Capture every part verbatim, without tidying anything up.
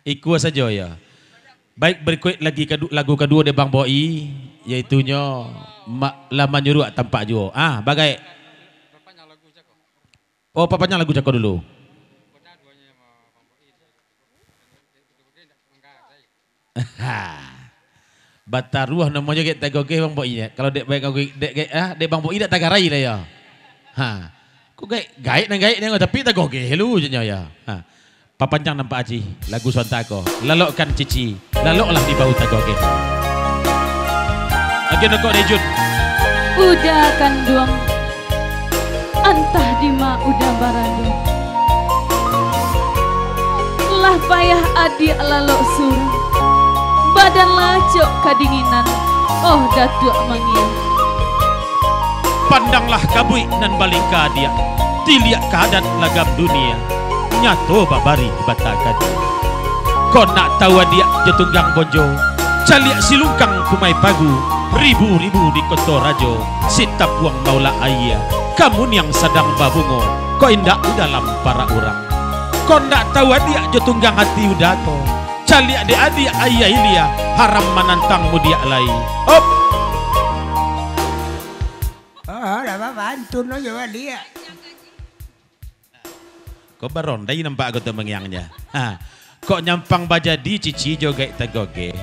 Ikua sajo, yo. Baik, berikut lagi kadu-, lagu kaduo dek Bang Boi, yaitunyo Ma-, Lah Manyuruak Tampak Juo. Ah, bagai. Oh, papanjang lagu cako dulu. Bataruah namonyo gaek tagogeh Bang Boi, yo. Kalau dek, dek, dek, ah, dek Bang Boi dak tagarai lah, yo. Ha. Ko gaek, gaek nan gaek ni, tapi tagogeh lu, caknyo, yo. Ha. Papanjang nampak Aci, lagu sontak ko. Lalokkan cici, laloklah di bau tagogeh. Agiah nokok dek Jun. Uda kanduang, antah dima uda barado. Lah payah adiak lalok surang, badan lah acok kadinginan, oh Datuak Mangiang. Pandanglah kabuik nan balingka adiak, tiliak ka adat lagam dunia, nyato babarih bata kadia. Kok ndak tahu adiak jo tunggang bonjo, caliak silungkang kumai pagu, ribu-ribu di koto rajo, sitapuang maulak aia, kamuniang sadang babungo, kok indak di dalam parak urang. Kok ndak tahu adiak jo tunggang ati uda ko, caliak dek adiak aia ilia, haram manantang mudiak lai. Op! Oh, lah bapantun lo jo baliak. Ko barondai nampak ko tu mangiangnyo. Ha. Kok nyampang bajadi cici jo gaek tagogeh.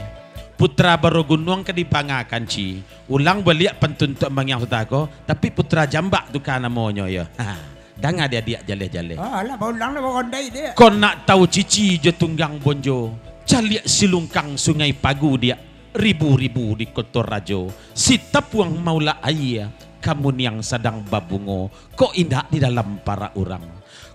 Putra Baro Gunuang ka dipangakan ci. Ulang baliak pantun tu mangiang sudah ko, tapi Putra Jambak tu ka namonyo yo. Ha. Danga dek adiak jaleh-jaleh. Ah, lah baulang lah barondai dek. Kok ndak tahu cici jo tunggang bonjo. Caliak silungkang Sungai Pagu diak. Ribu-ribu di koto rajo, sitapuang maulak aia, kamuniang sadang babungo, kok indak di dalam parak urang.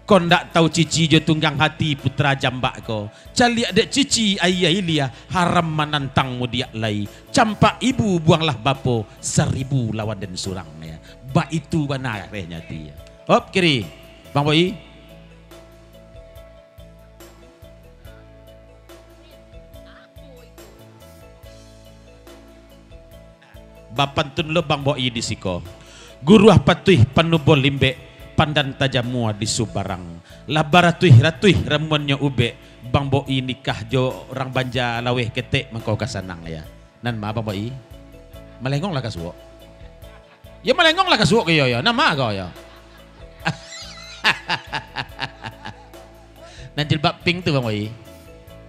Kok ndak tahu cici jo tunggang hati Putra Jambak ko, caliak dek cici aia ilia, haram manantang mudiak lai, campak ibu buanglah bapo, saribu lawan den surang, yo. Baitu bana rehnyo ati, yo. Op, kiri. Bang Boi. Bapantun lo Bang Boi di siko. Guruah patuih panubo limbek, pandan tajamua di subarang. Lah baratuih-ratuih ramuannyo ubek, Bang Boi nikah jo urang Banja Laweh ketek mangko ka sanang, yo. Nan ma Bang Boi? Malengong lah ka suok. Yo malengong lah ka suok ko yo, yo. Nan ma ko yo? Nan jilbab pink tu Bang Boi.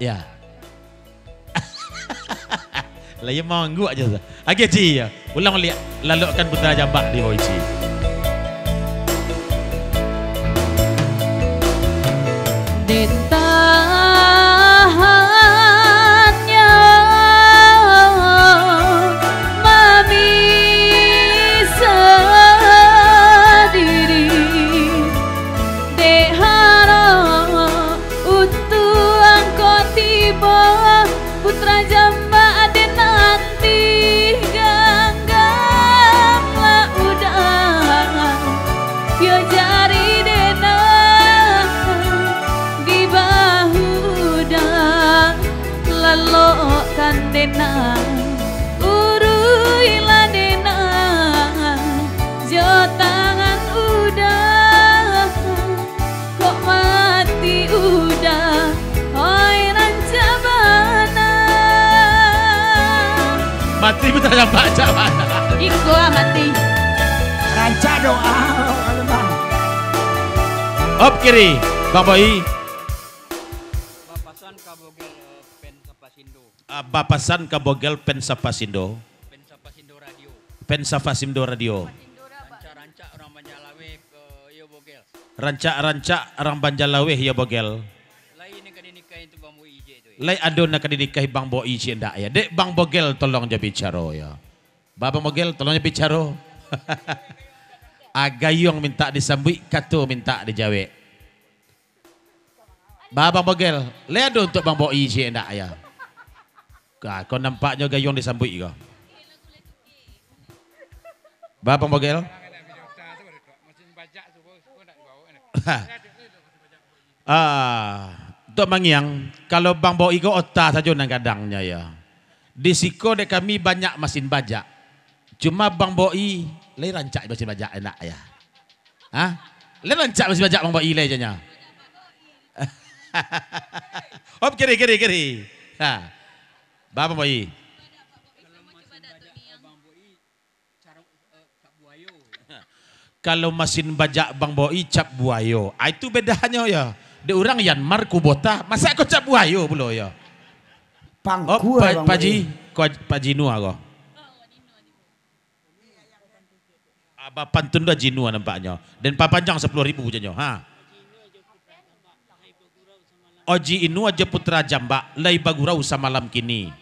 Yo. Lah yo mangguak je tu. Agiah ci yo. Ulang baliak, lalokkan Putra Jambak di Bang Boi ci. Den tahan nyo mamisah diri, dek harok untuang ko tibo, Putra Jambak den nan Diganggam lah uda, yo jari dena, di bahu uda, lalokkan dena, uruilah dena, jo tangan uda. Kok mati uda, oi rancak bana. Mati pun tak dapat cak bana. Iko ah mati. Rancak doa, kalau bang. Op kiri, Bang Boi. Bapasan ka Bogel, eh, pen Sapasindo. Ah, bapasan ka Bogel pen Sapasindo. Pen Sapasindo Radio. Pen Sapasindo Radio. Rancak-rancak urang Banjar Laweh, eh, iyo Bogel. Rancak-rancak urang Banjar Laweh, iyo Bogel. Lai nan ka dinikahi tu Bang Boi je tu, eh. Lai ado nan ka dinikahi Bang Boi ciek ndak, yo? Dek Bang Bogel tolong jo bicaro, yo. Ba Bang Bogel tolong jo bicaro. Ah, gayuang mintak disambuik, kato mintak dijawek. Ba Bang Bogel, lai ado untuak Bang Boi ciek ndak, yo? Ka, ko nampaknyo gayuang disambuik ko. Ba Bang Bogel. Ah, Tok Mangiang, kalau Bang Boi ko ota sajo nan gadangnyo, yo. Di siko dek kami banyak masin bajak. Cuma Bang Boi lai rancak masin bajak, ndak, yo? Hah? Lai rancak masin bajak Bang Boi lai, janyo. Op, kiri, kiri, kiri. Ha. Ba, Bang Boi. Kalau masin bajak Bang Boi cap buayo. Ah, itu bedanyo yo. Dek urang Yanmar Kubota, masak ko cap buayo pulo yo. Pangku, oh, Pa-, Bang Boi. Paji, ko Paji Nua ko. Ah, bapantun tu Haji Nua nampaknyo. Den papanjang sapuluah ribu janyo. Ha. Oji Inu Aja Putra Jambak, lai bagurau samalam kini.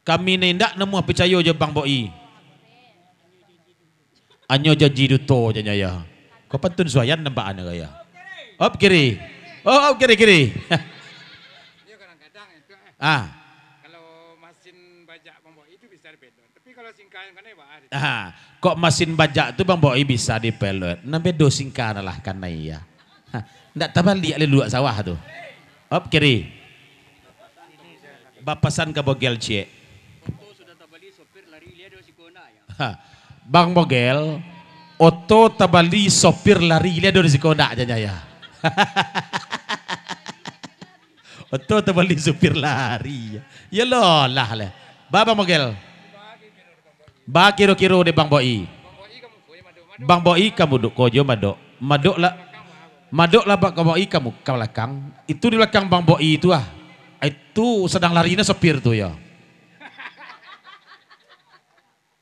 Kami nan indak namuah picayo jo Bang Boi. Anyo janji duto janyo yo. Ko pantun suayan nampak anu ko yo. Op kiri. Oh, op kiri, kiri. Ah. Kalau masin bajak Bang Boi itu bisa dipelot. Tapi kalau singka yang kanai, bah, ah, kok masin bajak tu Bang Boi bisa dipelot. Nan bedo singka lah kanai yo. Ha, ndak tabaliak lai luak sawah tu. Op kiri. Bapasan ka Bogel ciek. Ha, Bang Bogel, oto tabali sopir lari lai dari siko ndak janyo yo. Oto tabali sopir lari. Yo lo lah leh. Ba Bang Bogel. Ba kiro-kiro dek Bang Boi. Bang Boi ka mudok ko jo madok. Madok lah. Madok lah Bang Boi ka mu-, ka balakang. Itu di balakang Bang Boi tu ah. Itu sadang lari nah sopir tu yo.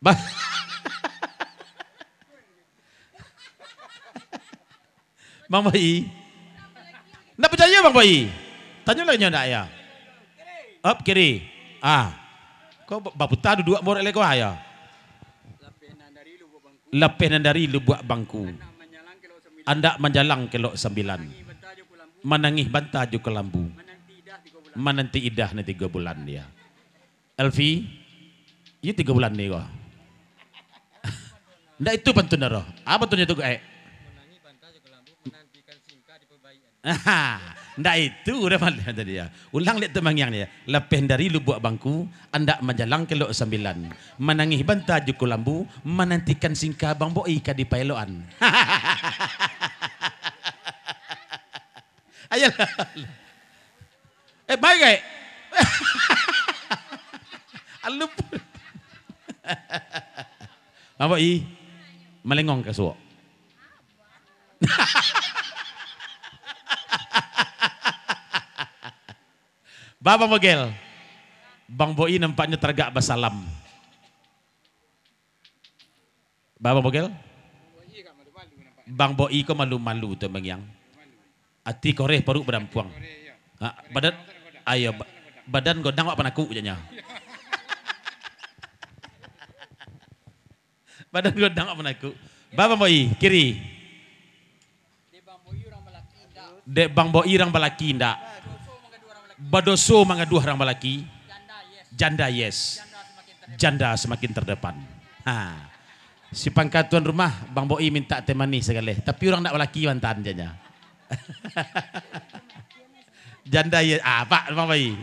Ba-, Bang Boi. Ndak picayo Bang Boi? Tanyo lah nyo ndak yo. Op kiri. Ah. Ko ba-, baputa duduak borek leko ah yo. Lapeh nan dari Lubuak Bangku. Andak manjalang kelok sambilan. Manangih banta jo kalambu. Mananti idah nan tigo bulan dia. Elvi, iyo tigo bulan ni ko. Ndak itu pantun doh. Apa pantunnyo tu, eh? Ndak itu, udah malam tadi ya. Ulang lihat tu mangiang dia. Lapeh dari Lubuak Bangku, andak manjalang kelok sambilan. Manangih banta jo kalambu, manantikan singka Bang Boi ka dipaelokan. Ayolah. Eh, baik, eh. Alup. Bang Boi, malengong ka suok. Ba Bang Bogel. Bang Boi nampaknyo taragak basalam. Ba Bang Bogel? Bang Boi ko malu-malu tu mangiang. Ati koreh paruik badampuang. Ha, badan, ayo, ba-, badan godang awak panakuk janyo. Badan godang awak panakuk. Ba Bang Boi, kiri. Dek Bang Boi urang balaki indak. Badoso mangaduah urang balaki. Janda yes. Janda semakin terdepan. Ha. Si pangka tuan rumah, Bang Boi mintak teh manih sagaleh. Tapi urang ndak balaki mantan janyo. Janda yes. Ah, Pak, Bang Boi.